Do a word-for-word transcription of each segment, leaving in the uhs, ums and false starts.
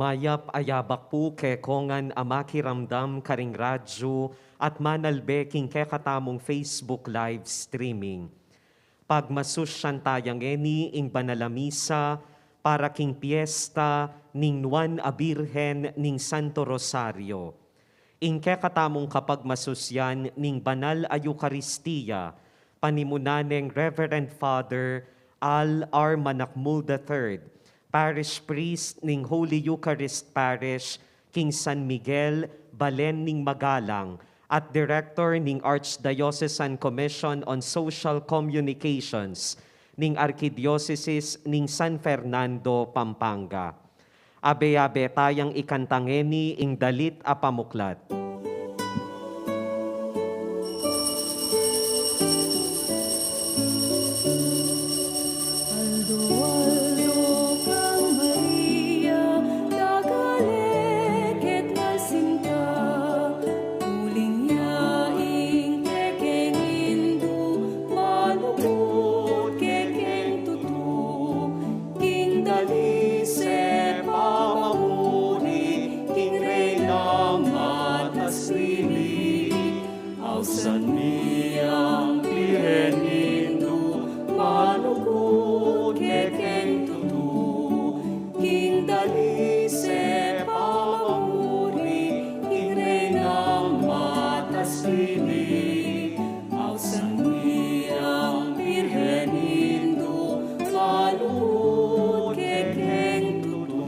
Mayap a yabak pu kekongan a makiramdam karing radyu at manalbe king kekatamung Facebook live streaming. Pagmasusyan taya ngeni ing banal a misa para king piesta ning Nuan a Birhen ning Santo Rosario. Ing kekatamung kapagmasusyan ning banal a Eukaristia, panimunan neng Reverend Father Al R. Manakmul the third, Parish Priest ning Holy Eucharist Parish king San Miguel, Balen ning Magalang, at Director ning Archdiocesan Commission on Social Communications ning Arkidiosesis ning San Fernando, Pampanga. Abe-abe tayang ikanta ngeni ing dalit a pamuklat. Aldo-aldo kang Maria, dagaleketnal sinta, uling ya ing kekeng Indu, malugud kekeng tutu, king dalise pamamuri king Reynang matas lili. Ausan mi yang Birhen Indu, malugud kekeng tutu, king dalise pamamuri king Reynang matas lili. Ausan mi yang Birhen Indu, malugud kekeng tutu.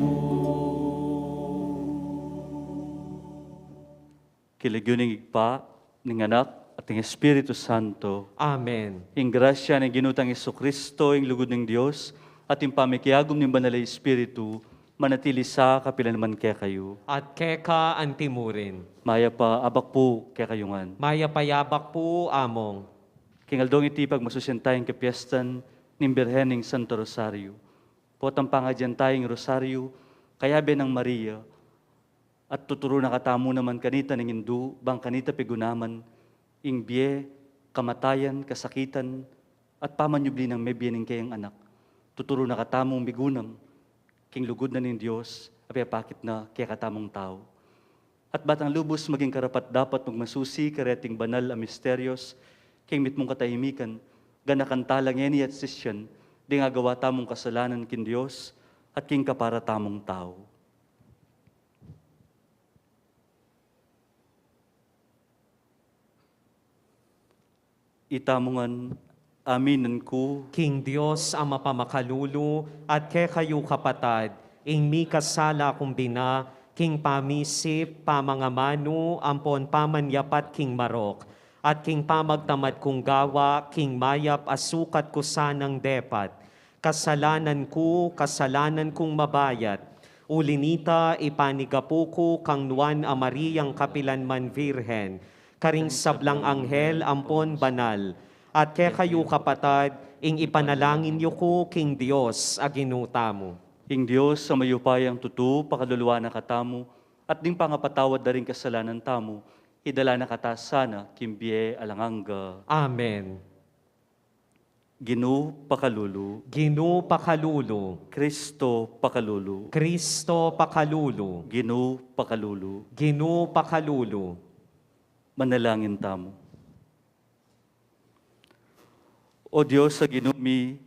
King lagyu ning Ibpa, ning Anak, at ning Espiritu Santo. Amen. Ing grasya ning Ginu tang Jesucristo, ing lugud ning Dios, at ing pamikiagum ning Banal a Espiritu, manatili sa kapilan man kekayu. At keka antimurin. Mayap a abak pu kekayu ngan. Mayap a yabak pu, Among. King aldong iti pagmasusyan taya ing kapiestan ning Birhen ning Santo Rosario. Potang pangadyan taya ing Rosario, kayabe nang Maria, at tuturu na katamu naman kanita ning Indu, bang kanita pigunaman ing bie, kamatayan, kasakitan, at pamanyubli nang mebie ning keyang Anak. Tuturu na katamung migunam king lugud na ning Dios a pepakit na kekatamung tau. At ba tang lubus maging karapat-dapat magmasusi kareting banal a misterios king mitmung katahimikan, ganakan tala ngeni at sisian ding agawa tamung kasalanan king Dios at king kapara tamung tau. Itamu ngan, aminan ku king Dios a mapamakalulu, at kekayu kapatad, ing mikasala kung bina, king pamisip, pamangamanu, ampon pamanyapat king marok, at king pamagtamad kung gawa, king mayap a sukat ku sanang depat. Kasalanan ku, kasalanan kung mabayat. Uli nita, ipanigapu ku kang Nuan a Mariang kapilan man Virgen, karing sablang anghel ampon banal, at kekayu kapatad, ing ipanalangin yu ku king Dios a Ginu tamu. Ing Dios a mayupayang tutu, pakaluluan na katamu, at ding pangapatawad da ring kasalanan tamu, idala na kata sana king bie alang angga. Amen. Ginu pakalulu. Ginu pakalulu. Kristo pakalulu. Kristo pakalulu. Ginu pakalulu. Ginu pakalulu. Manalangin tamu. O Dios a Ginu mi,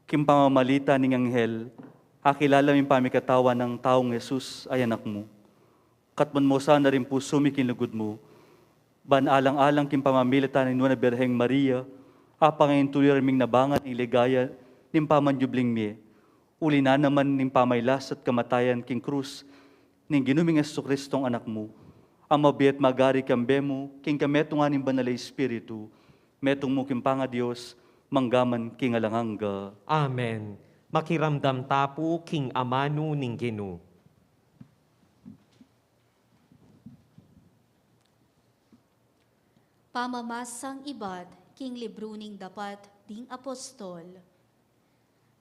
king pamamalita ning anghel, akilala mi ing pamikatawan nang taung Jesus a Anak mu. Katmuan mu sana ring pusu mi king lugud mu, ban alang-alang king pamamilatan ning Nuan a Birheng Maria, apangaintuluyan ming nabangan ing ligaya ning pamanyubling mie. Uli na naman ning pamailas at kamatayan king krus ning Ginu ming Jesucristong Anak mu, a mabie at magari kambe mu, king kametungan ning Banal a Espiritu, metung mu king pangaDios, mangga man king alang angga. Amen. Makiramdam ta pu king amanu ning Ginu. Pamamasang ibat king libru ning Dapat ding Apostol.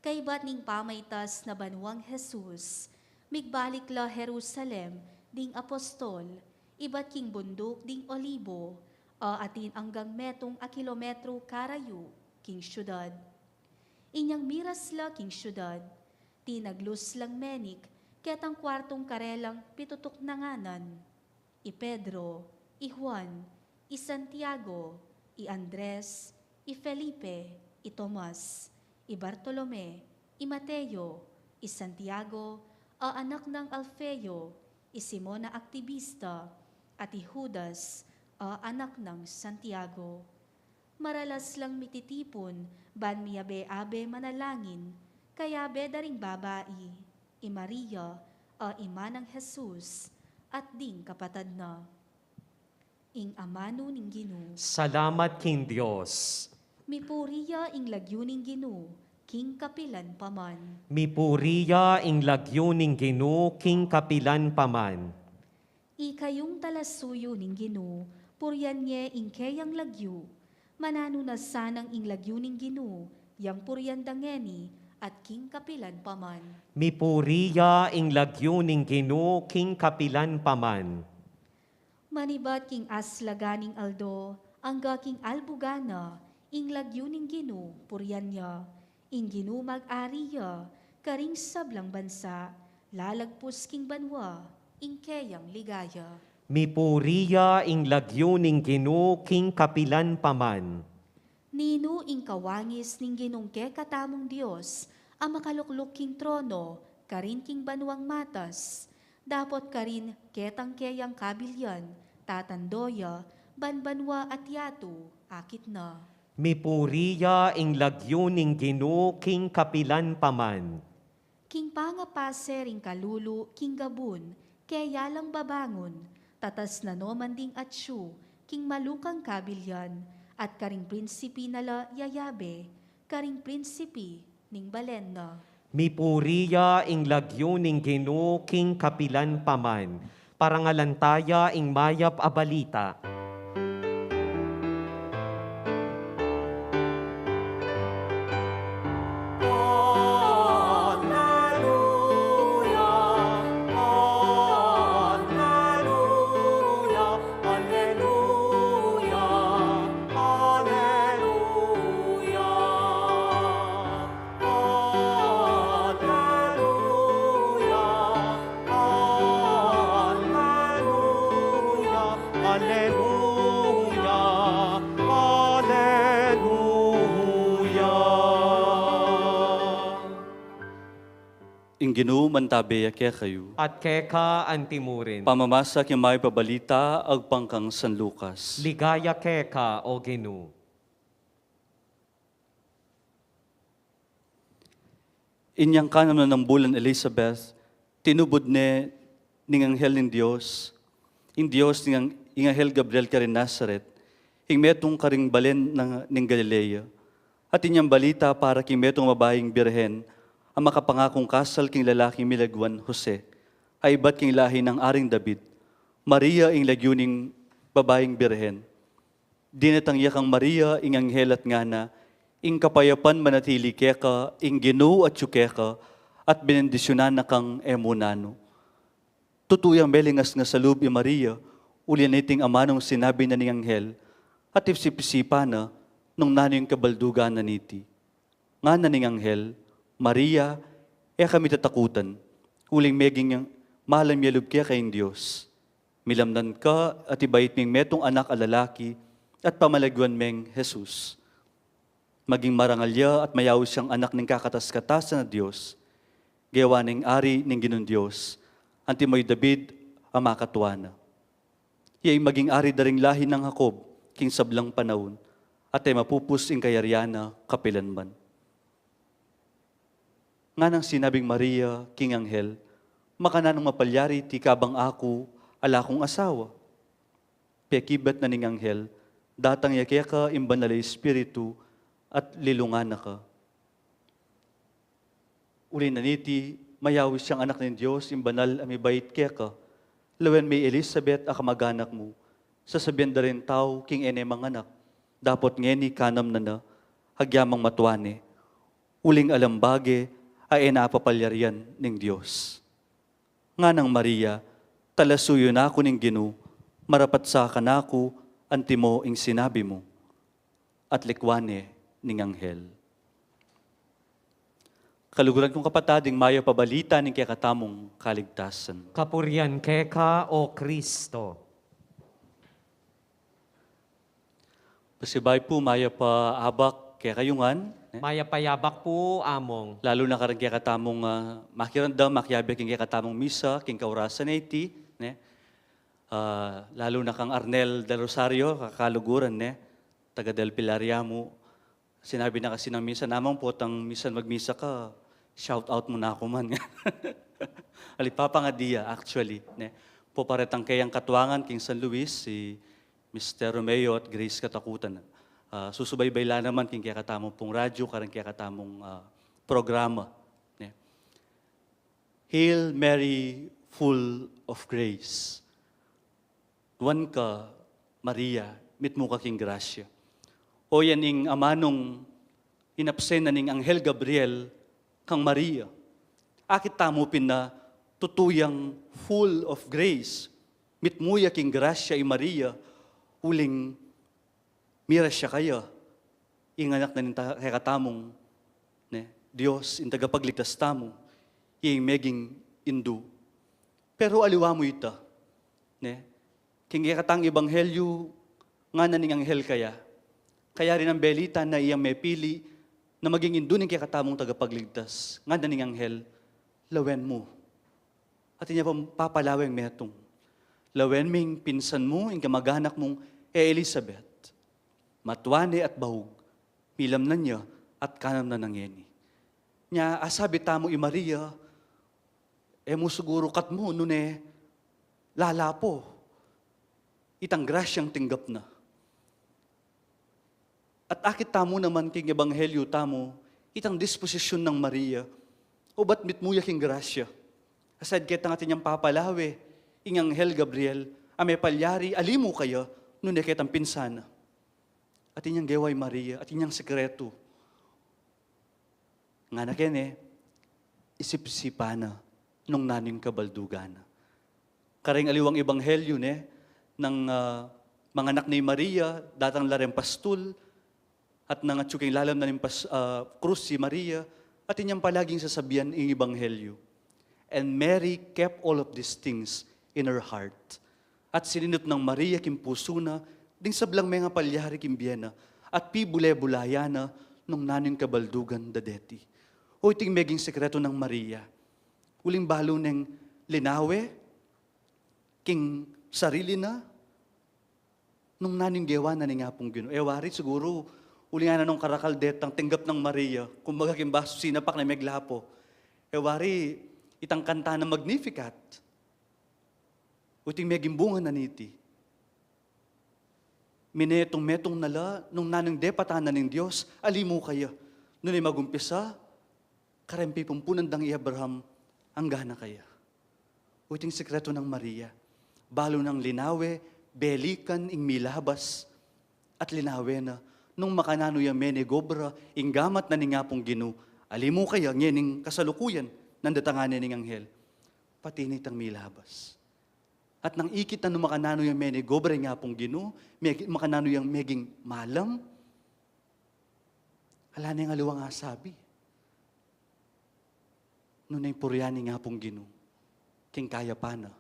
Kaibat ning pamaitas na banuang Jesus, migbalik la Jerusalem ding apostol, ibat king bunduk ding Olibo, a atin anggang metung a kilometro karayu king siudad. Inyang miras la king siudad, tinaglus lang menik Ketang kuartung karelang pitutuk nanganan, i Pedro, i Juan, i Santiago, i Andres, i Felipe, i Tomas, i Bartolome, i Mateo, i Santiago, a anak nang Alfeo, i Simon a aktibista, at i Judas, a anak nang Santiago. Maralas lang mititipun ban miyabe-abe manalangin, kayabe da ring babai, i Maria, a ima nang Jesus, at ding kapatad na. Ing amanu ning Ginu. Salamat king Dios. Mipuri ya ing lagyu ning Ginu, king kapilan pa man. Mipuri ya ing lagyu ning Ginu, king kapilan pa man. Ikayung talasuyu ning Ginu, purian ye ing keyang lagyu. Mananu na sanang ing lagyu ning Ginu, yang purian da ngeni, at king kapilan pa man. Mipuri ya ing lagyu ning Ginu, king kapilan pa man. Manibat king aslagan ning aldo, angga king albugan na, ing lagyu ning Ginu, purian ya. Ing Ginu mag-ari ya, karing sablang bansa, lalagpus king banua, ing keyang ligaya. Mipuri ya ing lagyu ning Ginu, king kapilan pa man. Ninu ing kawangis ning Ginung kekatamung Dios, a makalukluk king trono, karin king banuang matas, dapot karin ketang keyang kabilyan, tatando ya, ban banua at yatu, akit na. Mipuri ya ing lagyu ning Ginu, king kapilan pa man. King pangapase ring kalulu, king gabun, keya lang babangun, tatas na no man ding atsu, king malukang kabilyan, at karing prinsipi na la yayabe, karing prinsipi ning balen na. Mipuri ya ing lagyu ning Ginu, king kapilan pa man. Parangalan taya ing mayap a balita. Alleluia, alleluia, alleluia, alleluia. Alleluia, alleluia, alleluia. Ing Ginu mantabe ya kekayu. At keka antimurin. Pamamasa king mayap a balita agpang kang San Lucas. Ligaya keka, O Ginu. Inyang kanam na nang bulan Elizabeth, tinubud ne ning anghel ning Dios, ing Dios ning ang-, ing anghel Gabriel karin Nazaret, ing metung karing balen na ning Galilea. At inyang balita para king metung babaing birhen, a makapangakung kasal king lalaking milagwan Jose, a ibat king lahi nang Aring David, Maria ing lagyu ning babaing birhen. Dinatang ya kang Maria ing anghel at ngana, ing kapayapan manatili keka, ing Ginu atyu keka, at benendisyunan na kang e mu nanu. Tutu yang melingas ngan sa lub i Maria, uli na niting amanung sinabi na ning anghel, at isip-isipan na nung nanu ing kabaldugan na niti. Ngana ning anghel, Maria, e ka mitatakutan, uling meging malam ya lub keka ing Dios. Milamnan ka at ibait ming metung anak a lalaki, at pamalagwan meng Jesus. Maging marangal ya at mayaus yang anak ning kakatas-katasan a Dios, gewa ning ari ning Ginung Dios, antimo i David a makatua na. Iya ing maging ari da ring lahi nang Jacob, king sablang panaun, at e mapupus ing kayarian na kapilanman. Nganang sinabing Maria king anghel, makananung mapalyari iti kabang aku ala kung asawa? Pekibat na ning anghel, datang ya keka ing Banal a Espiritu, at lilungan na ka. Uli na niti, mayaus yang anak ning Dios, ing banal a mibait keka. Lawen me i Elizabeth a kamag-anak mu, sasabian da ring tau king e ne manganak, dapot ngeni kanam na na, agyamang matua ne, uling alang bage a e na apapalyarian ning Dios. Nganang Maria, talasuyu na ku ning Ginu, marapat sa kanaku antimo ing sinabi mu. At likwan ne ning anghel. Kaluguran kung kapatad, ing mayap a balita ning kekatamung kaligtasan. Kapurian keka, O Kristo. Pasibayu pu, mayap a abak kekayu ngan, ne? Mayap a abak pu, Among. Lalu na karing kekatamung, ah, makiramdam, makiabe king kekatamung misa king kaurasan a iti, ne? Ah, lalu na kang Arnel Del Rosario, kakaluguran, ne? Taga Del Pilar ya mu. Sinabi na kasi nang minsan, "Among, potang minsan magmisa ka, shout out mu na aku man." Ali, papangadi ya, actually, ne? Popa retang keyang katuangan king San Luis, si Mister Romeo at Grace Katakutan. Ah, susubaybay la naman king kekatamung pung radyo, karing kekatamung, ah, programa, ne? Hail Mary, full of grace. Nuan ka, Maria, mitmu ka king grasya. O yan ing amanung inapsen na ning Anghel Gabriel kang Maria. Akit tamu pin na tutu yang full of grace. Mitmu ya king grasya i Maria, uling mira ya kaya, ing anak na ning ta-, kekatamung, ne, Dios, ing tagapagligtas tamu, ing meging indu. Pero aliwa mu ita, ne, king kekatang ebanghelyu, ngana ning anghel kaya, kaya rin ang belita na iyang mepili na maging indu ning kekatamung tagapagligtas, ngana ning anghel, lawen mu. Atin ya pang papalawe ing metung. Lawen me ing pinsan mu, ing kamag-anak mung e Elizabeth. Matua ne at bahug, milamnan ya at kanam na ngeni. Nya, asabi tamu i Maria, e mu siguru katmu nune lalapo itang grasyang tinggap na. At akit tamu naman king ebanghelyu tamu, itang disposisyun nang Maria, obat mitmu ya king grasya. Aside ketang atin yang papalawe ing anghel Gabriel, a mepalyari, ali mu kaya, nune ketang pinsan na. Atin yang gewa i Maria, atin yang sekretu. Ngana kene, isip-isipan na nung nanu ing kabaldugan na. Karing aliwang ebanghelyu ne, nang, ah, manganak ne i Maria, datang la reng pastul, at nang atyu king lalam na ning pas-, ah, krus i Maria, atin yang palaging sasabian ing ebanghelyu. And Mary kept all of these things in her heart. At sinindup nang Maria king pusu na, ding sablang mengapalyari king bie na, at pibule-bulayan na nung nanu ing kabaldugan da deti. O iting meging sekretu nang Maria. Uling balu neng linawe king sarili na, nung nanu ing gewa na ning Apung Ginu. E wari siguru, uling ana nung karakal detang tinggap nang Maria, kumbaga king basu sinapak na meglapo. E wari, itang kanta na Magnificat. O iting meging bunga na niti. Minetung-metung na la, nung nanu ing depatan na ning Dios, ali mu kaya. Nune magumpisa, kareng pipumpunan dang i Abraham, anggana kaya. O iting sekretu nang Maria. Balu nang linawe, belikan ing milabas, at linawe na, nung makananu yang menegobra ing gamat na ning Apung Ginu, ali mu kaya ngening kasalukuyan, nang datang ne ning anghel. Pati na itang milabas. At nang ikit na nung makananu yang menegobra ing Apung Ginu, meg-, makananu yang meging malam, ala neng aliwang asabi. Nune purian ing Apung Ginu king kayapan na,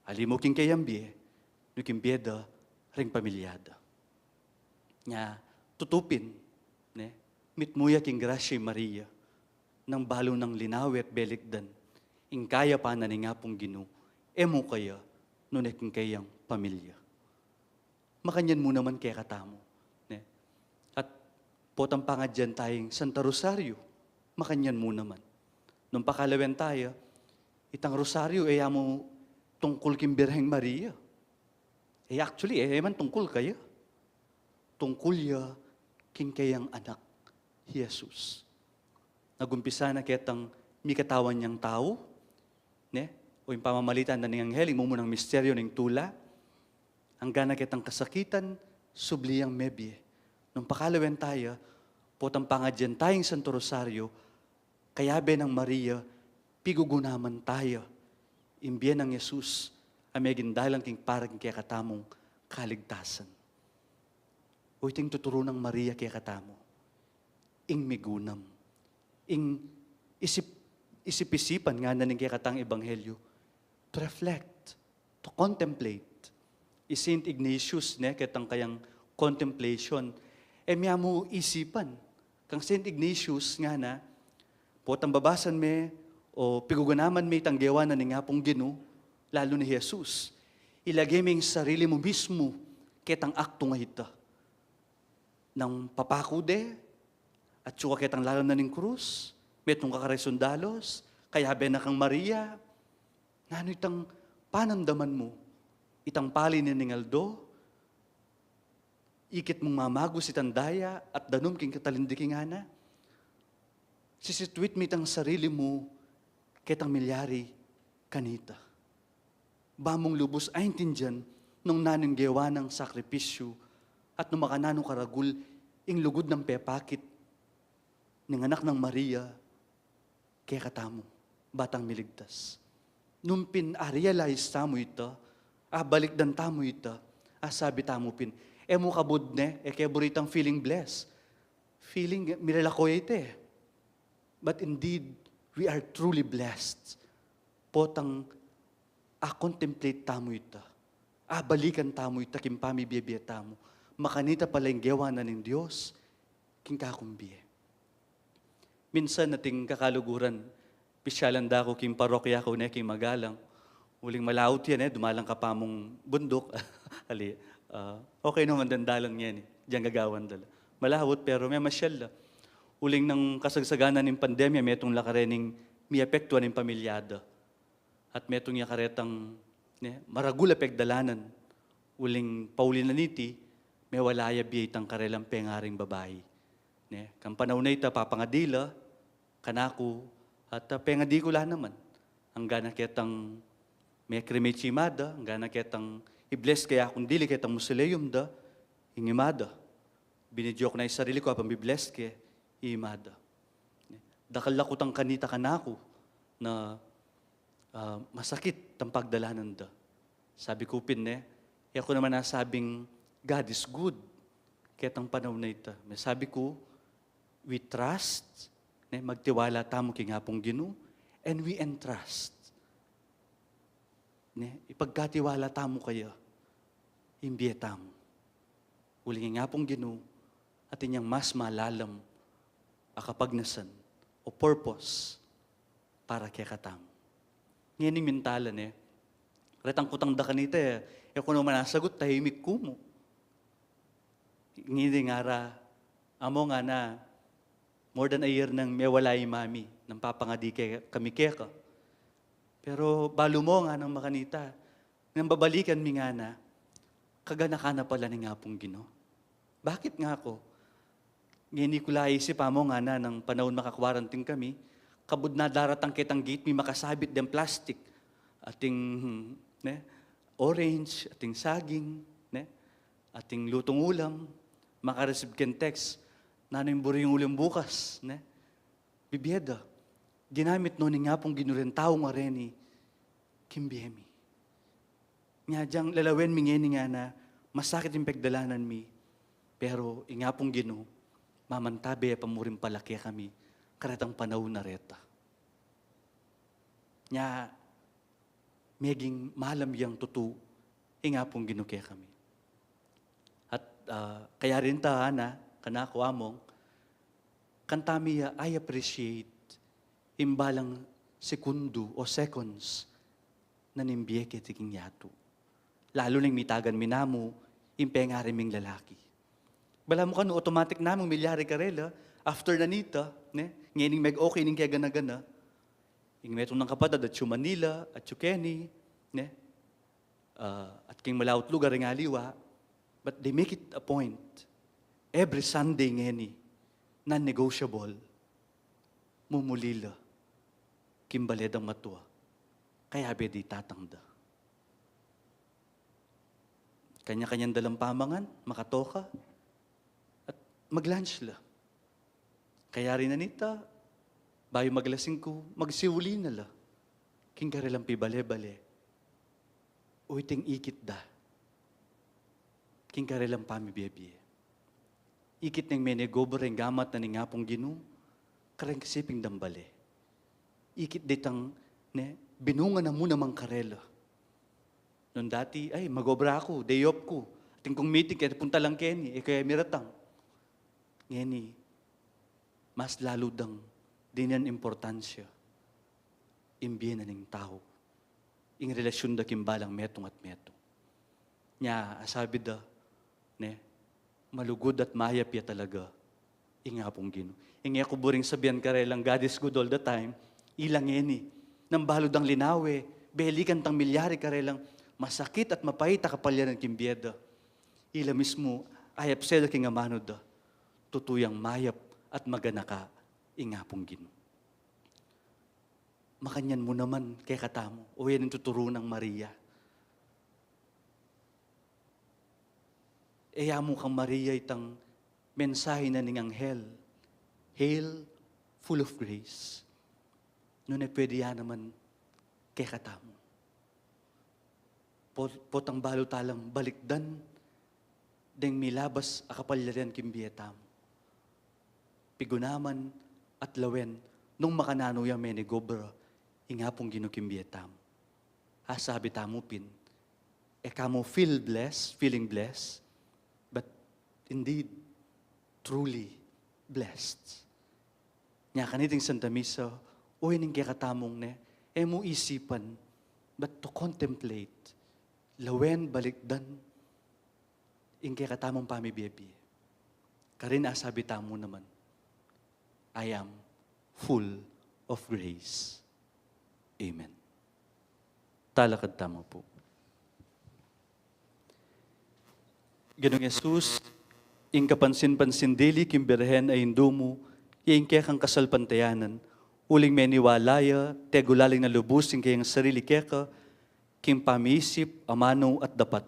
ali mu king keyang bie, nu king bie da ring pamilya da. Nya, tutu pin, ne, mitmu ya king grasya i Maria, nang balu nang linawe at belikdan ing kayapan na ning Apung Ginu, e mu kaya, nune king keyang pamilya. Makanyan mu naman kekatamu, ne? At potang pangadyan taya ing Santa Rosario, makanyan mu naman. Nung pakalawen taya, itang Rosario, e ya mu tungkul king Birheng Maria. E, actually, e, e man tungkul kaya. Tungkul ya king keyang anak, Jesus. Nagumpisa na ketang mikatawan yang tau, ne? O ing pamamalitan na ning anghel, ing mumunang misteryo ning tula. Anggana ketang kasakitan, subli yang mebie. Nung pakalawen taya, potang pangadyan taya ing Santo Rosario, kayabe nang Maria, pigugunaman taya ing bie nang Jesus, a meging dalan king para king kekatamung kaligtasan. O iting tuturu nang Maria kekatamu, ing migunam, ing isip, isip-isipan ngana ning kekatang ebanghelyo, to reflect, to contemplate. I Saint Ignatius, ne, ketang kayang contemplation, e mia mu isipan. Kang Saint Ignatius ngana, potang babasan me o piguganaman me itang gewa na ning Apung Ginu, lalu na i Jesus, ilage me ing sarili mu mismu ketang aktu a ita. Nang papaku de, atyu ka ketang lalam na ning krus, metung ka kareng sundalu, kayabe na kang Maria, nanu itang panamdaman mu? Itang pali na ning aldo, ikit mung mamagus itang daya at danum king katalindiki ngana? Sisituit me itang sarili mu ketang milyari kanita. Ba mung lubus aintindian nung nanu ing gewa nang sakripisyu at nung makananu karagul ing lugud nang pepakit ning anak nang Maria kekatamu, batang miligtas. Nung pin-realize tamu ita, abalikdan tamu ita, asabi tamu pin, e mu kabud ne, e ke buri itang feeling blessed. Feeling, milalako ya ita e. But indeed, we are truly blessed. Potang a-contemplate tamu ita, abalikan tamu ita king pamibie-bie tamu, makanita pala ing gewa na ning Dios king kakumbi e. Minsan ating kakaluguran, pisyalan da ku king parokya ku ne king Magalang. Uling malaut ya ne, dumalan ka pa mung bunduk. Ali, ah, okay naman dang dalan ngeni, dyang gagawan da la. Malaut, pero memasyal la. Uling nang kasagsagan na ning pandemya, metung la karening miapektuan ing pamilya da. At metung ya karetang, ne, maragul a pegdalanan. Uling pauli na niti, mewala ya bie itang karelang pengaring babai. Ne, kang panaun a ita, papangadi la kanaku, at, ah, pengadi ku la naman. Anggana ketang me-cremate ya ing ima da, anggana ketang i-bless kaya kung dili ketang mausoleum da ing ima da. Binidyo ku na ing sarili ku a pambi-bless ke ing ima da. Ne, dakal la kutang kanita kanaku na, ah, masakit itang pagdalanan da. Sabi ku pin ne, e ku naman nasabing God is good ketang panaun a ita. Mesabi ku, we trust, ne, magtiwala tamu king Apung Ginu, and we entrust. Ne, ipagkatiwala tamu kaya ing bie tamu. Uling ing Apung Ginu, atin yang mas malalam a kapagnasan o purpose para kekatamu. Ngeni ing mintalan e, retang kutang da kanita e, e ku naman nasagut, tahimik ku mu. Ngeni ngara, amo ngana, more than a year nang mewala i mami, nang papangadi ke, kami keka. Pero balu mu, nganang makanita, nang babalikan mi ngana, kaganakan na pala ning Apung Ginu. Bakit ngaku? Ngeni ku la isip, amo ngana, nang panaun maka-quarantine kami, kabud na daratang ketang gate mi makasabit deng plastik. Ating, ne, orange, ating saging, ne, ating lutung ulam, maka-receive keng text, nanu ing buri yung ulam bukas, ne? Bibie da. Ginamit no ning Apung Ginu reng tau a reni king bie mi. Nya dyang lalawen mi ngeni ngana, masakit ing pegdalanan mi, pero ing Apung Ginu, mamantabe ya pa murin pala kekami, karetang panaun a reta. Nya, meging malam yang tutu ing Apung Ginu kekami. At, ah, kaya rin ta, ana, kanaku, among, kanita mi ya i-appreciate ing balang sekundo o seconds na ning bie keti king yatu. Lalu na ing mitagan mi namu ing pengari ming lalaki. Balamu kanu automatic na mung milyari karela, after na nita, ne? Ngening meg-okay ning kegana-gana. Ing metung nang kapatad, atyu Manila, atyu keni, ne? Ah, at king malaut lugar ing aliwa, but they make it a point. Every Sunday ngeni, non-negotiable, mumuli la king bale dang matua. Kayabe di tatang da. Kanya-kanyang dalang pamangan, makatoka, at mag-lunch la. Kayari na nita, bayu mag-alas singku, magsiuli na la king karelang pibale-bale. O iting ikit da king karelang pamibie-bie. Ikit neng menegober ing gamat na ning Apung Ginu kareng siping dang bale. Ikit detang, ne, binunga na mu naman karela. Nung dati, ay, mag-obra ku, day off ku. Atin kung meeting, kaya punta lang keni, e kaya miratang. Ngeni, mas lalu dang dinan importansya ing bie na ning tau, ing relasyun da king balang metung at metung. Nya, asabi da, ne, malugud at mayap ya talaga ing Apung Ginu. Ing e ku buring sabian karelang God is good all the time, ila ngeni, nang balu dang linawe, belikan tang milyari karelang masakit at mapait a kapalyanan king bie da. Ila mismu, ayap sela king amanu da, tutu yang mayap at maganaka ing Apung Ginu. Makanyan mu naman kekatamu, o yan ing tuturu nang Maria. E ya mu kang Maria itang mensahe na ning anghel, "Hail, full of grace." Nune pwede ya naman kekatamu. Po-, potang balu talang balikdan deng milabas a kapalyarian king bie tamu. Pigunaman at lawen nung makananu yang menigobra ing Apung Ginu king bie tamu. Asabi tamu pin, e ka mu feel blessed, feeling blessed, but indeed, truly blessed. Nya kaniting Santa Misa, o ining kekatamung ne, e mu isipan, but to contemplate, lawen balikdan, ing kekatamung pamibie-bie. Karin asabi tamu naman, "I am full of grace." Amen. Talakad tamu pu. Ginung Jesus, ing kapansin-pansin dili king Birhen a Indu mu, ya ing kekang kasalpantayanan, uling meniwala ya, tegulaling na lubus ing keyang sarili keka, king pamiisip, amanu at dapat.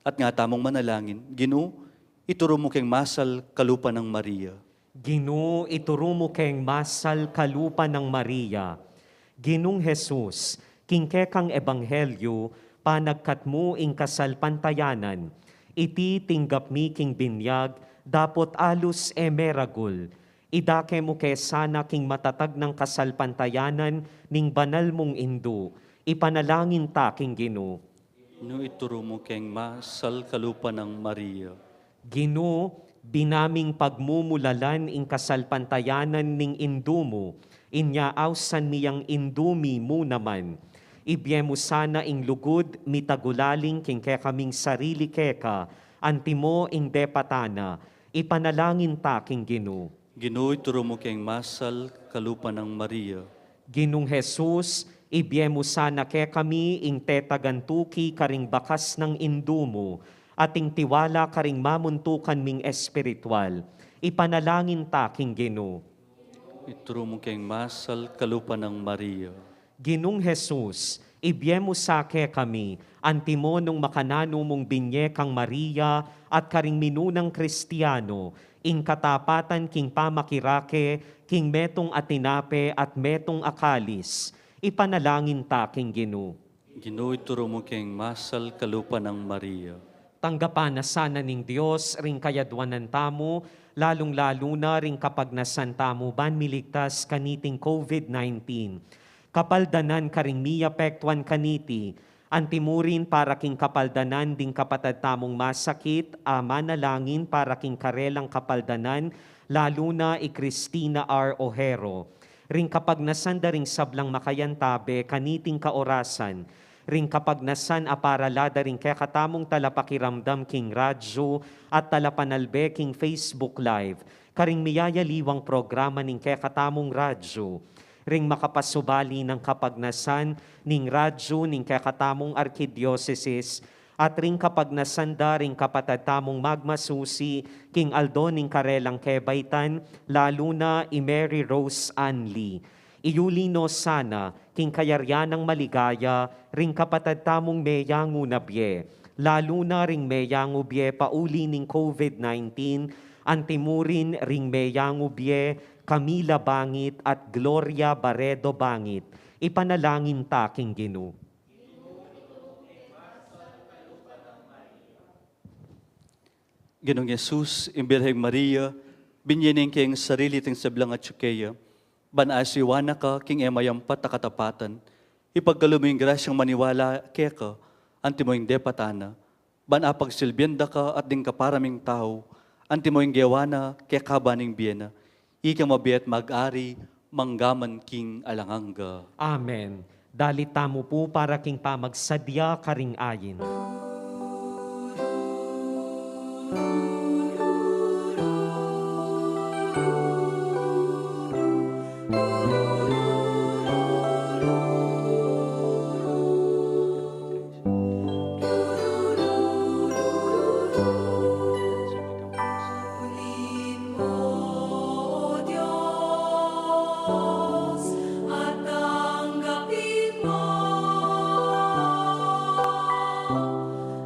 At nga tamung manalangin, Ginu, ituru mu keng masal kalupa nang Maria. Ginu, ituru mu keng masal kalupa nang Maria. Ginung Jesus, king kekang ebanghelyu, panagkat mu ing kasalpantayanan. Iti tinggap mi king binyag, dapot alus e meragul. Idake mu ke sana king matatag nang kasalpantayanan ning banal mung Indu. Ipanalangin ta king Ginu. Ginu, ituru mu keng masal kalupa nang Maria. Ginu, binaming pagmumulalan ing kasalpantayanan ning Indu mu, inya ausan mi yang Indu mi mu naman. Ibie mu sana ing lugud mitagulaling king kekaming sarili keka, antimo ing depatan na, ipanalangin ta king Ginu. Ginu, ituru mu keng masal kalupa nang Maria. Ginung Jesus, ibie mu sana kekami ing tetagan tuki karing bakas nang Indu mu, at ing tiwala karing mamuntukan ming espiritual. Ipanalangin ta king Ginu. Ituru mu keng masal kalupa nang Maria. Ginung Jesus, ibie mu sa kekami, antimo nung makananu mung binye kang Maria at karing minunang Kristiano, ing katapatan king pamakirake king metung a tinape at metung a kalis. Ipanalangin ta king Ginu. Ginu, ituru mu keng masal kalupa nang Maria. Tanggapan na sana ning Dios ring kayadwanan tamu, lalung-lalu na ring kapagnasan tamu ban miligtas kaniting COVID nineteen. Kapaldanan karing miyapektuan kaniti, antimurin para king kapaldanan ding kapatad tamung masakit, a manalangin para king karelang kapaldanan, lalu na i Cristina R. Ojero. Ring kapagnasan da ring sablang makayantabe kaniting kaorasan, ring kapagnasan a para la da ring kekatamung talapakiramdam king radyu at talapanalbe king Facebook Live, karing miyayaliwang programa ning kekatamung radyu, ring makapasubali nang kapagnasan ning radyu ning kekatamung arkidiosesis, at ring kapagnasan da ring kapatad tamung magmasusi king aldo ning karelang kebaitan, lalu na i Mary Rose Ann Lee. Iyuli no sana king kayarian nang maligaya ring kapatad tamung meyangu na bie, lalu na ring meyangu bie pauli ning COVID nineteen, antimurin ring meyangu bie Camila Bangit at Gloria Barredo Bangit. Ipanalangin ta king Ginu. Ginung Jesus, ing Birheng Maria, binye ne ing keyang sarili at ing sablang atyu keya. Ban asiwa na ka king e mayampat a katapatan, ipagkalub mu ing grasyang maniwala keka, antimo ing depatan na, ban apagsilbian da ka at ding kapara ming tau, antimo ing gewa na keka ban ing bie na, ika mabie at mag-ari, mangga man king alang angga. Amen. Dalit tamu pu para king pamagsadya karing ayin. Purihin mo, O Dios, at tanggapin mo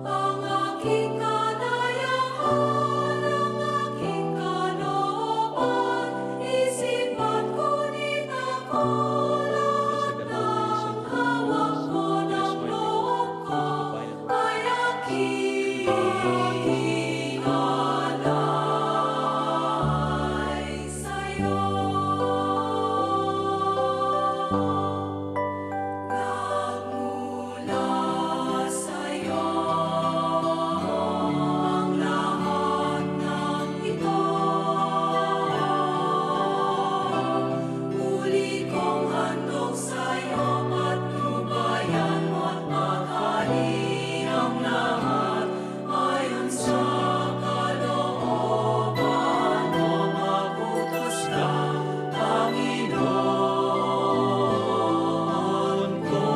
ang aking kanayahan, ang aking kalooban, isipan ko nita ko, lahat ng hawak ko, ng loob ko, ay aking alay sa'yo. Nagmula sa'yo ang lahat ng ito. Muli kong handog sa'yo, patnubayan mo't pakali ang lahat ayon sa kalooban mo, mabutas ka, Panginoon ko.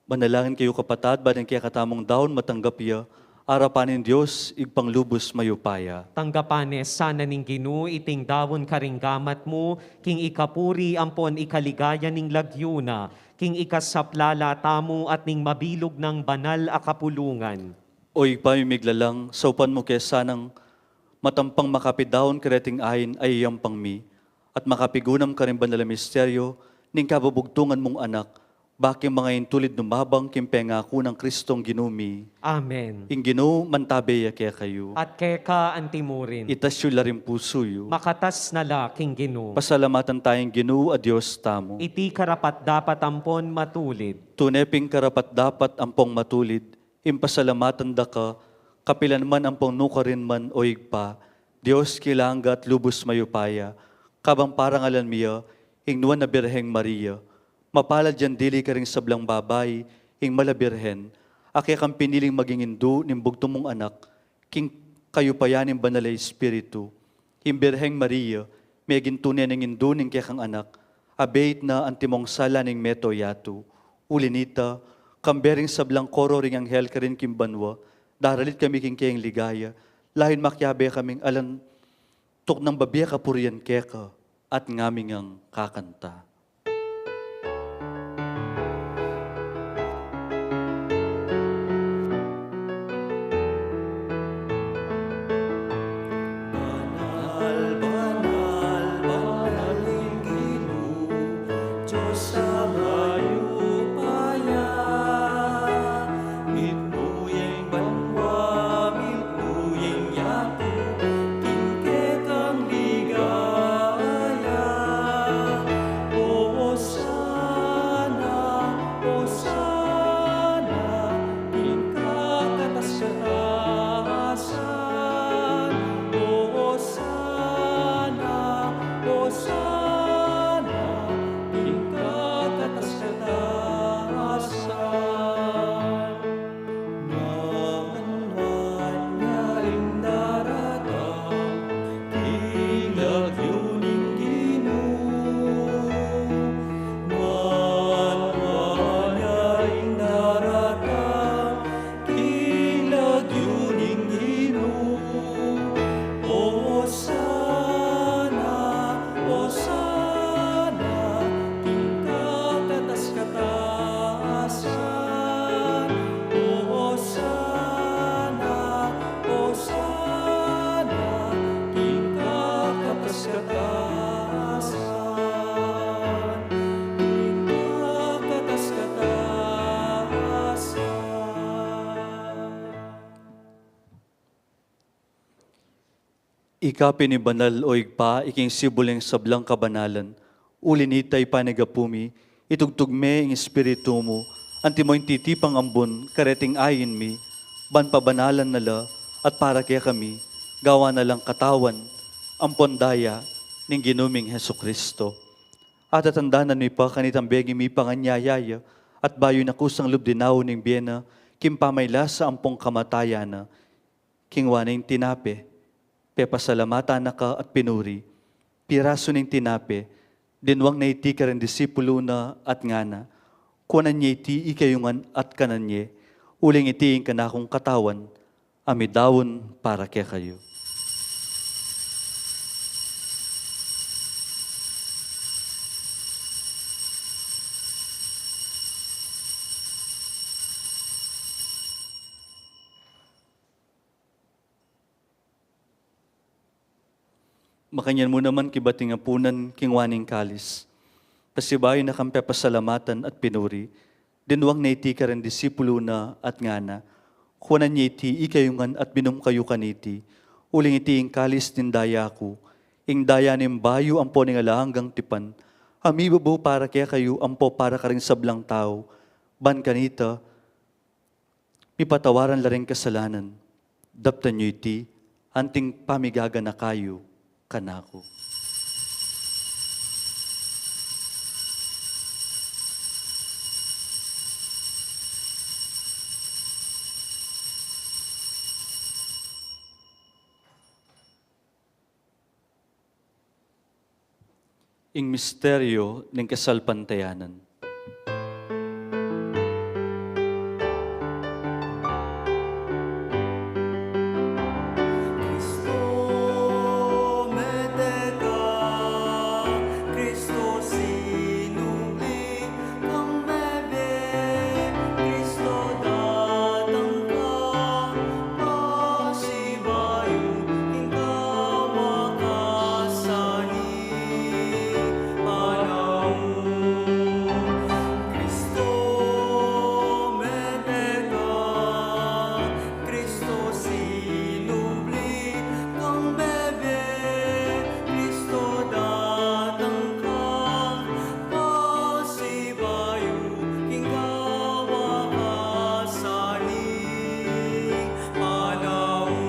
Manalangin kayu, kapatad, ban ing kekatamung daun matanggap ya arapan ning Dios, Ibpang lubus mayupaya. Tanggapan ne sana ning Ginu iting daun karing gamat mu, king ikapuri ampon ikaligaya ning lagyu na, king ikasaplala tamu at ning mabilug nang banal a kapulungan. O Ibpa ming miglalang, saupan mu ke sanang matampang makapidaun kareting ain a iyampang mi, at makapigunam karing banal a misteryo ning kabubugtungan mung Anak, ba king manga intulid numabang king pengaku nang Kristong Ginu mi. Amen. Ing Ginu mantabe ya kekayu. At keka antimurin. Itas yu la ring pusu yu. Makatas na la king Ginu. Pasalamatan taya ing Ginu a Dios tamu. Iti karapat-dapat ampon matulid. Tune ping karapat-dapat ampong matulid ing pasalamatan da ka, kapilan man ampong nukarin man, o Ibpa, Dios king alang angga at lubus mayupaya, kabang parangalan mi ya ing Nuan a Birheng Maria. Mapalad yang dili karing sablang babai, ing Mala Birhen, a kekang piniling maging indu ning bugtung mung Anak, king kayupayan ning Banal a Espiritu. Ing Birheng Maria, meging tune neng indu ning kekang Anak, abeit na antimong sala ning meto yatu. Uli nita, kambe ring sablang koro ring anghel karin king banua, daralit kami king keyang ligaya, layun makiabe kaming alang tuknang babie kapurian keka, at ngaming kakanta. Banal, banal, banal ing Ginu, Dios a mayupaya. Mitmu ya ing banua, mitmu ya ing yatu, king kekang ligaya. O Ika pin i banal, o Ibpa, iking sibul ning sablang kabanalan. Uli nita, ipanyawad mi, itugtug me ing Espiritu mu, antimo ing titipang ambun kareting ain mi, ban pabanalan na la at para kekami, gawan na lang katawan ampon daya ning Ginu ming Jesucristo. Atatandanan mi pa kanitang bengi mipanganyaya ya, at bayu na kusang lub dinaun ing bie na, king pamaylasa ampong kamatayan na, kingwa ne ing tinape, pepasalamatan na ka at pinuri, pirasu ne ing tinape, dinwang ne iti kareng disipulu na at ngana, kuanan ye iti ikayu ngan at kanan ye, uling iti ing kanakung katawan, a midaun para kekayu. Makanyan mu naman kibat ning apunan, kingwa ne ing kalis, pasibayu na kang pepasalamatan at pinuri, dinwang ne iti kareng disipulu na at ngana, kuanan ye iti ikayu ngan at minum kayu kaniti, uling iti ing kalis ning daya ku, ing daya ning bayu ampon ning alang anggang tipan, a mibubu para kekayu ampon para karing sablang tau, ban kanita mipatawaran la ring kasalanan. Daptan yu iti anting pamigaganaka yu kanaku. Ing misteryo ning kasalpantayanan. Kristo, mete ka, Kristo, sinubli kang mebie, Kristo, datang ka, pasibayu king kawakasan ning panaun. Kristo, mete ka, Kristo, sinubli kang mebie, Kristo, datang ka, pasibayu king kawakasan ning panaun.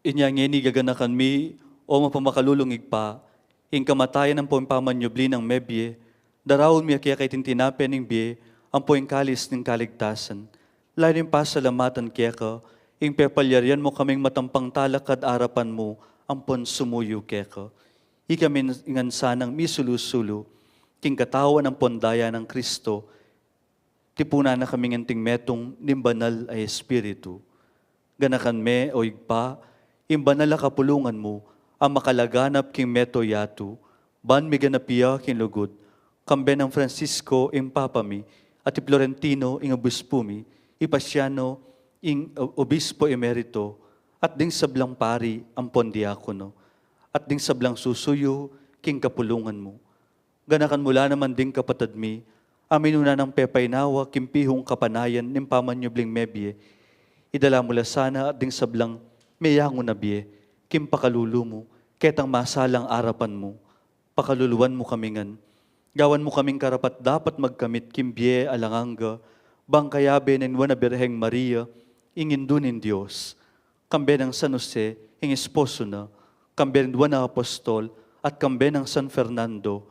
Inya ngeni gaganakan mi, o mapamakalulung Ibpa, ing kamatayan ampong pamanyubli nang mebie, daraun mi keka iting tinape ning bie, ampong kalis ning kaligtasan. Lalu ning pasalamatan keka, ing pepalyarian mu kaming matampang talakad arapan mu, ampon sumuyu keka. Ikami ngan sanang misulu-sulu king katawan ampon daya nang Kristo, tipunan na kami ngan anting metung ning Banal a Espiritu. Ganakan me, o Ibpa, ing banal a kapulungan mu, a makalaganap king mabilug a yatu, ban miganap ya king lugud, kambe nang Francisco ing Papa mi, at i Florentino ing Obispu mi, i Paciano ing o-, Obispo Emerito, at ding sablang pari ampon diakono, at ding sablang susuyu king kapulungan mu. Ganakan mu la naman ding kapatad mi, a minuna nang pepainawa king pihung kapanayan ning pamanyubling mebie. Idala mu la sana at ding sablang meyangu na bie king pakalulu mu, ketang masalang arapan mu. Pakaluluan mu kami ngan, gawan mu kaming karapat-dapat magkamit king bie alang angga, bang kayabe ning Nuan a Birheng Maria, ing Indu ning Dios, kambe nang San Jose, ing esposo na, kambe ring Nuan a Apostol, at kambe nang San Fernando,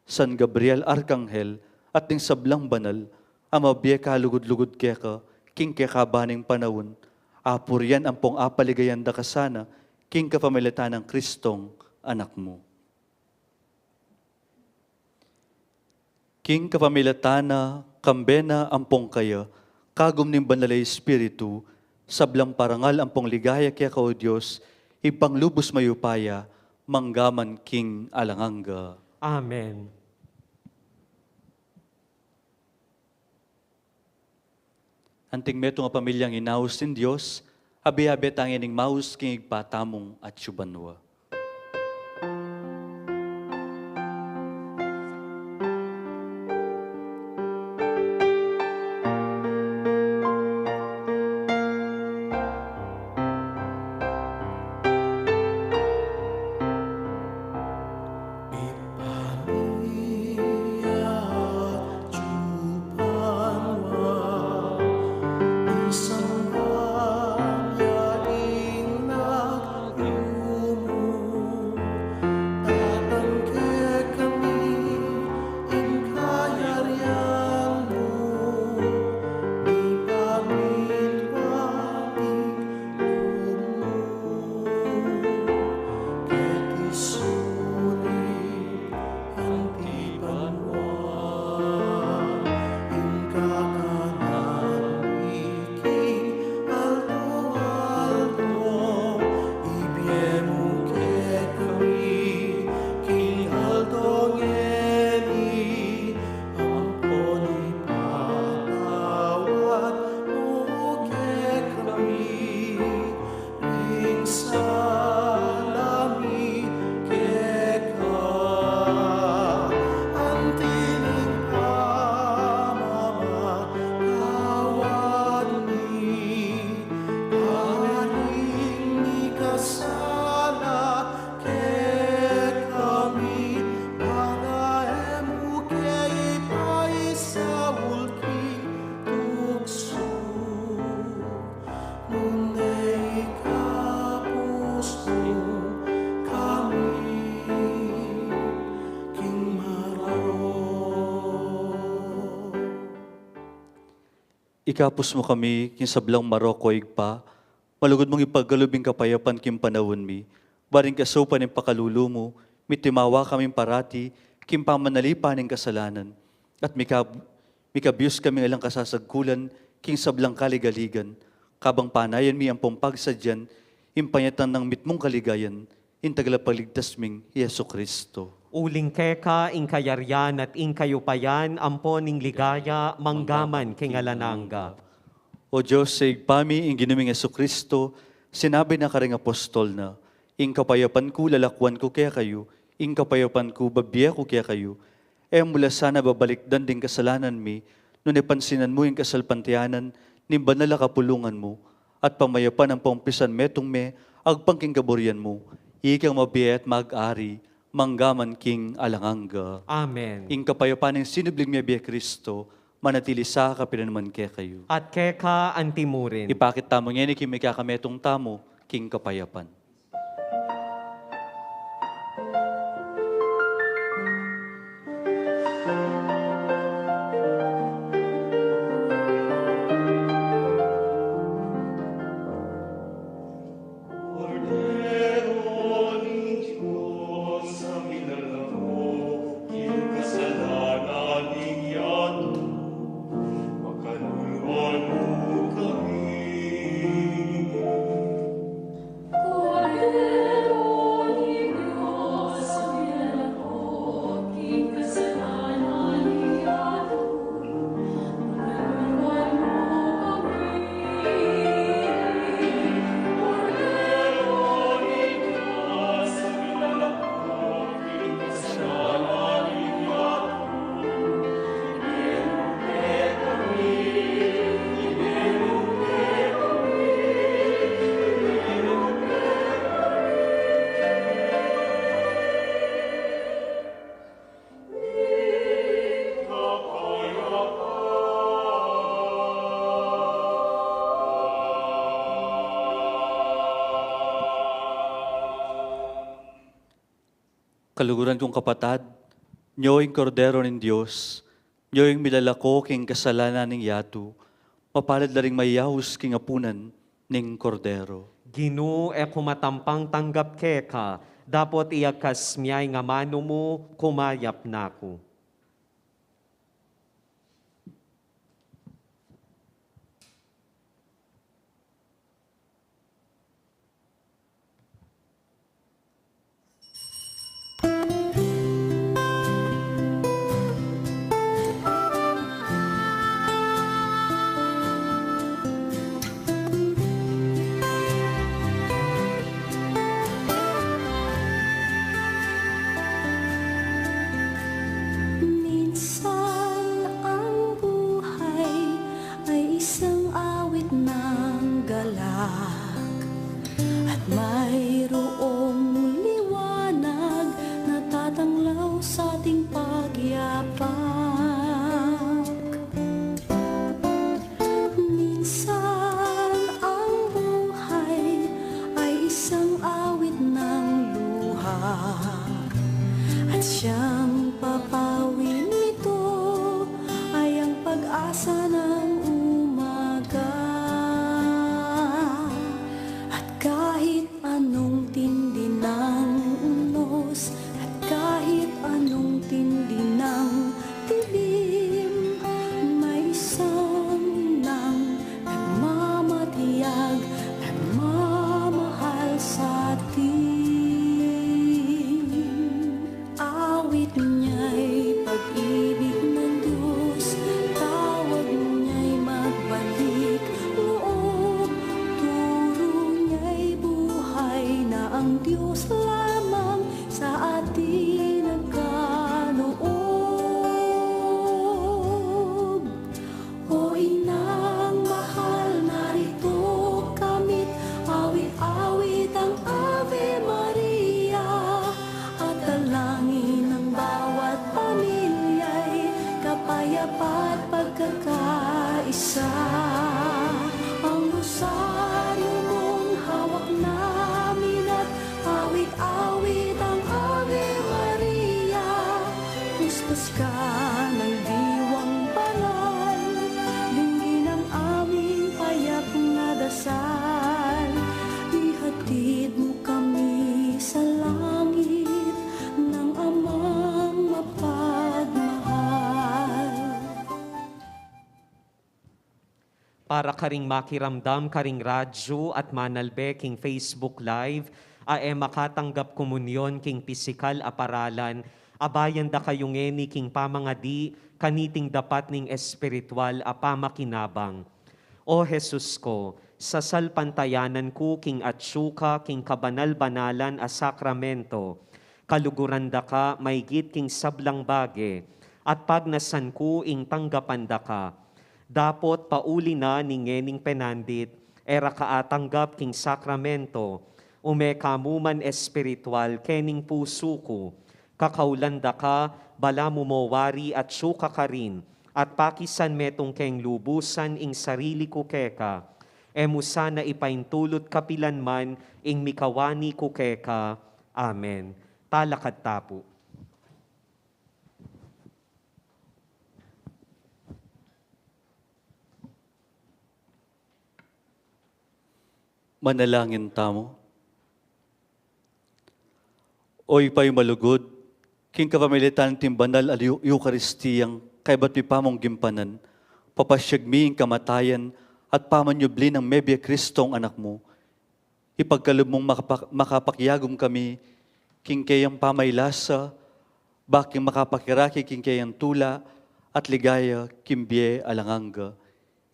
San Gabriel Arkanghel, at ding sablang banal, a mabie kalugud-lugud keka, king kekaban ning panaun, apurian ampong apaligayan da ka sana, king kapamilatan nang Kristong Anak mu. King kapamilatan na, kambe na ampong kaya, kagum ning Banal a Espiritu, sablang parangal ampong ligaya keka, o Dios, Ibpang lubus mayupaya, mangga man king alang angga. Amen. Anting metung a pamilyang inaus ning Dios, abe-abe tang ining maus king Ibpa tamung atsu banua. Ikabus mu kami king sablang marok, o Ibpa, malugud mung ipagkalub ing kapayapan king panaun mi, bareng kasaupan ning pakalulu mu, mitimawa kaming parati king pamanalipan ning kasalanan, at mikab-, mikabus kaming alang kasasagkulan king sablang kaligaligan, kabang panayan mi ampong pagsadyan ing panyatang nang mitmung kaligayan, ing Tagapagligtas ming Jesucristo. Uling keka ing kayarian at ing kayupayan ampon ing ligaya manggaman king alang angga. O Dios, Ibpa mi, ing Ginu ming Jesucristo, sinabi na karing apostol na, "Ing kapayapan ku lalakwan ku kekayu, ing kapayapan ku babie ku kekayu." E mu la sana babalikdan ding kasalanan mi, nune pansinan mu ing kasalpantayanan ning banal a kapulungan mu, at pamayapan ampong pisanmetung me agpang king kaburian mu, ikang mabie at mag-ari manggaman king alang angga. Amen. Ing kapayapan ning sinubling mie bie Kristo manatili sa kapilan man kekayu. At keka antimurin. Ipakit tamu ngeni king mikakametung tamu king kapayapan. Kordero ning Dios, a milalako king kasalanan ning yatu, pakaluluan mu kami. Kaluguran kung kapatad, nyo ing Kordero ning Dios, nyo ing milalako king kasalanan ning yatu, mapalad la ring mayaus king apunan ning Kordero. Ginu, e ku matampang tanggap keka, dapot iyagkas mu ing amanu mu, kumayap na ku. Minsan ang buhay ay isang awit ng galak, at mayroong liwanag na tatanglaw sa ating pagyapak. Minsan ang buhay ay isang awit ng luha, at siyang papawi nito ay ang pag-asa ng umaga. At kahit anong tindi ng unos, at kahit anong tindi ng dilim, may isang nang nagmamatiyag, nagmamahal sa atin. Awit niya'y pag-ibig ng Diyos, tawag niya'y magbalik loob, turo niya'y buhay na ang Diyos lamang sa atin nagkaloob. O inang mahal, narito kami, awit-awit ang Ave Maria, at dalangin ng bawat pamilya'y kapayapa at pagkakaisa. Ang rosaryo mong hawak namin at awit-awit ang Ave Maria. Kuskus ka ng diwang banal, linggi ng Para karing makiramdam karing radyu at manalbe king Facebook Live, a e makatanggap komunyon king pisikal a paralan, abayan da kayu ngeni king pamangadi kaniting dapat ning espiritual a pamakinabang. O Jesus ko, sasalpantayanan ku king atsu ka king kabanal-banalan a sakramento, kaluguran da ka maygit king sablang bage, at pagnasan ku ing tanggapan da ka. Dapot pauli na ning ngening penandit, e ra ka atanggap king sakramento, ume ka mu man espiritual kening pusu ku. Kakaulan da ka, balamu mo wari atsu ka karin, at pakisan metung keng lubusan ing sarili ku keka. E mu sana ipaintulut kapilan man ing mikawani ku keka. Amen. Talakad ta pu. Manalangin tamu. O Ibpa malugud, king kapamilatan ning banal a Yu-, Eukaristiyang kaybat mi pamung gimpanan, papasyag mi ing kamatayan at pamanyubli nang mebie Kristong Anak mu. Ipagkalub mung makapa-, makapakiagum kami king keyang pamaylasa, ba king makapakirake king keyang tula at ligaya king bie alang angga.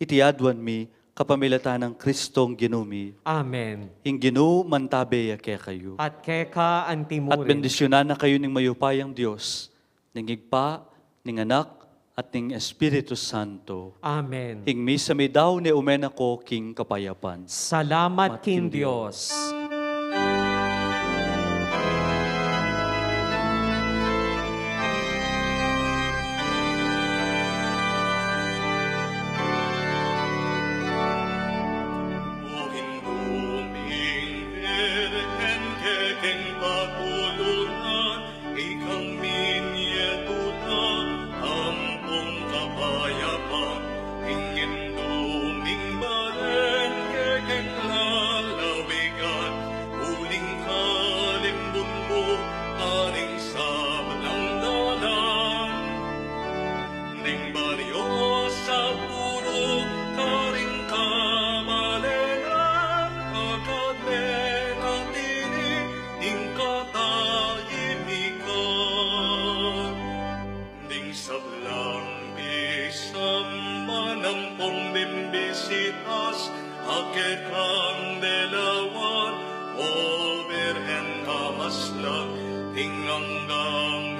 Iti aduan mi kapamilatan nang Kristong Ginu mi. Amen. Ing Ginu mantabe ya kekayu. At keka antimurin. At bendisyunan na kayu ning mayupayang Dios, ning Ibpa, ning Anak, at ning Espiritu Santo. Amen. Ing misa mi dau ne, ume na ko king kapayapan. Salamat king Dios. Ika ing minyetuna ampong kapayapan, ing Indu ming balen kekeng lalawigan, uling kalimbun mu karing sablang dalan. Ning baryo sa puru karing kamalengan, agad me na tini ing katahimikan. Ding sablang bisamban ampong bimbisitas, a kekang lelawan, o Birhen a maslak, ing anggang